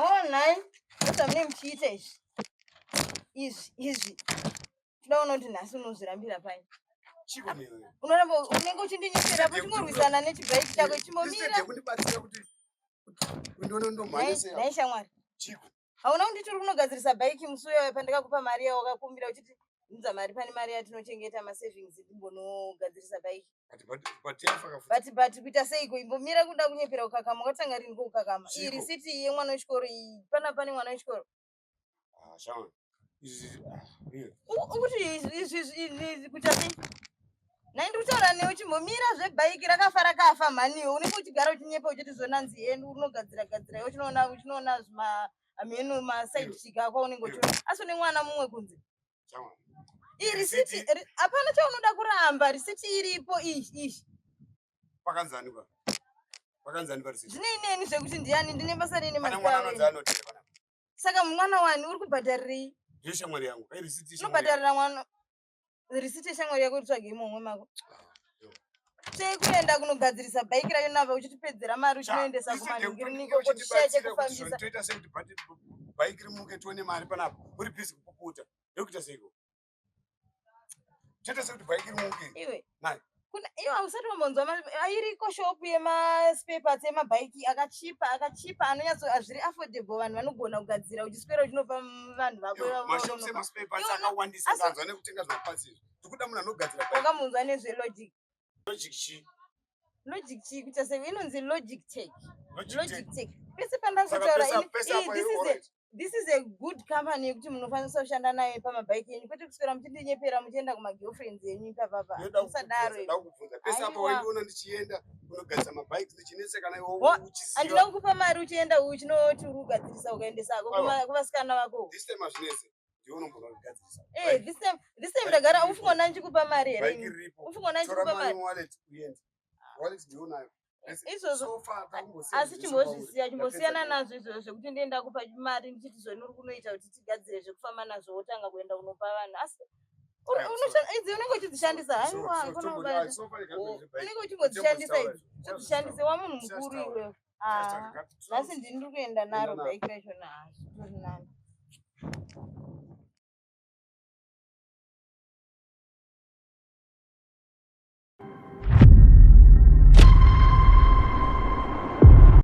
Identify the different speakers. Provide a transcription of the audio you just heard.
Speaker 1: Oh nhai, ndozvamunenge muchiita izvi. Izvi, izvi. Toda kuona kuti nhasi unozvirambira pai.
Speaker 2: Chiko newe.
Speaker 1: Unoramba unenge uchindinyepera apo uchingorwisana nechibhaiki chako chimbomira.
Speaker 2: Instead yekundibatsira kuti undione ndomhanya sei.
Speaker 1: Nhai shamwari.
Speaker 2: Chiko.
Speaker 1: Hauna kunditi uri kunogadzirisa bhaiki musi uyo pandakakupa mari yawakakumbira uchiti unza mari pane mari yatinochengeta masavings ndimbonogadzirisa bhaiki.
Speaker 2: But
Speaker 1: but but kuita seiko imbomira kuda kunyepera kukakama wakatanga rini kokukakama iyi risiti iyi yemwana wechikoro iyi pana pane mwana wechikoro.
Speaker 2: Ah, shamwari. Izvi ah,
Speaker 1: Ukuti izvi izvi kuita sei? Nhai ndiri kutaura newe chimbomira zvebhaiki rakafa rakafa mhani iwe unenge uchigara uchinyepa uchiti zvonanzi yendi unogadzira gadzira iwe uchinoona uchinoona zvima hameno maside chick ako aunenge uchiona asi une mwana mumwe kunze. Iyi risiti hapana chaunoda kuramba risiti iripo iyi iyi.
Speaker 2: Pakanzani pa? Pakanzani pa risiti?
Speaker 1: Zvinei neni zvekuti ndiani ndine basa rei
Speaker 2: Pane mwana anonzi
Speaker 1: nemazita
Speaker 2: anotera panapa.
Speaker 1: Saka mwana wani uri kubhadharirei?
Speaker 2: Ndeshamwari yangu. Kai risiti
Speaker 1: yeshamwari. Unobhadharira mwana risiti yeshamwari yako utsvage imomo mako. Tsvee kuenda kunogadzirisa bhaiki racho nava uchitipedzera mari uchinoendesa kumanhingiriniko kuti shaya chekufambisa.
Speaker 2: Toita sei kuti bhaiki rimuke tione mari panapa. Uri busy kupuputa. Ndokuita seiko? Toita sei kuti bhaiki rimuke?
Speaker 1: Iwe.
Speaker 2: Nai.
Speaker 1: Kuna iwe hausati wambonzwa iriko shop yemaspare parts emabhaiki akachipa akachipa anonyatso zviri affordable vanhu vanogona kugadzira uchiswera uchinopa vanhu vako ivavo
Speaker 2: Mashops
Speaker 1: vaunopa.
Speaker 2: emaspare parts
Speaker 1: Iwe uno-
Speaker 2: akawandisa
Speaker 1: asi-
Speaker 2: ndanzwa nekutenga zvimaparts izvi. Ndikuda munhu anogadzira bhaiki.
Speaker 1: Wakamunzwa nezvelogic.
Speaker 2: Logic chii?
Speaker 1: Logic chii kuita sei inonzi logic tech.
Speaker 2: Logic
Speaker 1: Logic
Speaker 2: tech.
Speaker 1: tech. Pese
Speaker 2: Saka
Speaker 1: pandazotaura
Speaker 2: pesa
Speaker 1: ini
Speaker 2: pesa
Speaker 1: iyi
Speaker 2: apa
Speaker 1: this
Speaker 2: iwe
Speaker 1: is a
Speaker 2: alright.
Speaker 1: this is a good company yekuti munofanisa kushanda nayo pamabhaiki enyu kwete kuswera muchindinyepera muchienda kumagirlfriends enyu ipapapa
Speaker 2: Ndoda
Speaker 1: musadaro
Speaker 2: kukubvunza, ndoda kukubvunza. Pese apa
Speaker 1: Aiwa.
Speaker 2: waindiona ndichienda kunogadzira mabhaiki ndichinetseka naye
Speaker 1: Wa-
Speaker 2: uchiziva.
Speaker 1: handina kukupa mari uchienda uchinoti uri kugadzirisa ukaendesa hako
Speaker 2: Aiwa.
Speaker 1: kuvasikana vako.
Speaker 2: This time hazvinetse. Ndiwe unombona kugadzirisa.
Speaker 1: Eh, this time this time ndagara ufunga ndichikupa mari here
Speaker 2: Bhaiki
Speaker 1: ini?
Speaker 2: riripo.
Speaker 1: Ufunga
Speaker 2: Tora
Speaker 1: ndichikupa
Speaker 2: mari
Speaker 1: mari
Speaker 2: muwallet uende. Wallet ndiwe unayo.
Speaker 1: Izvozvo
Speaker 2: So far takungosiya
Speaker 1: asi
Speaker 2: zvese
Speaker 1: chimbozvisiya
Speaker 2: pauri.
Speaker 1: chimbosiyana
Speaker 2: Ndapedza
Speaker 1: nazvo izvozvo zvekuti ndienda kupa mari ndichiti zvoni uri kunoita kuti tigadzire zvekufamba nazvo wotanga kuenda kunopa vanhu asi
Speaker 2: Aiwa,
Speaker 1: idzi unenge uchidzishandisa
Speaker 2: So-
Speaker 1: haiwa
Speaker 2: so-
Speaker 1: hakuna
Speaker 2: so-
Speaker 1: kubata
Speaker 2: so far ikagadzira bhaiki.
Speaker 1: unenge uchimbodzishandisa idzi
Speaker 2: Chimbodzitaura.
Speaker 1: uchidzishandise wamunhu mukuru iwewe. Ah, nhasi ndini ndiri kuenda naro
Speaker 2: Enda naro.
Speaker 1: bhaiki racho nazvo tori nani.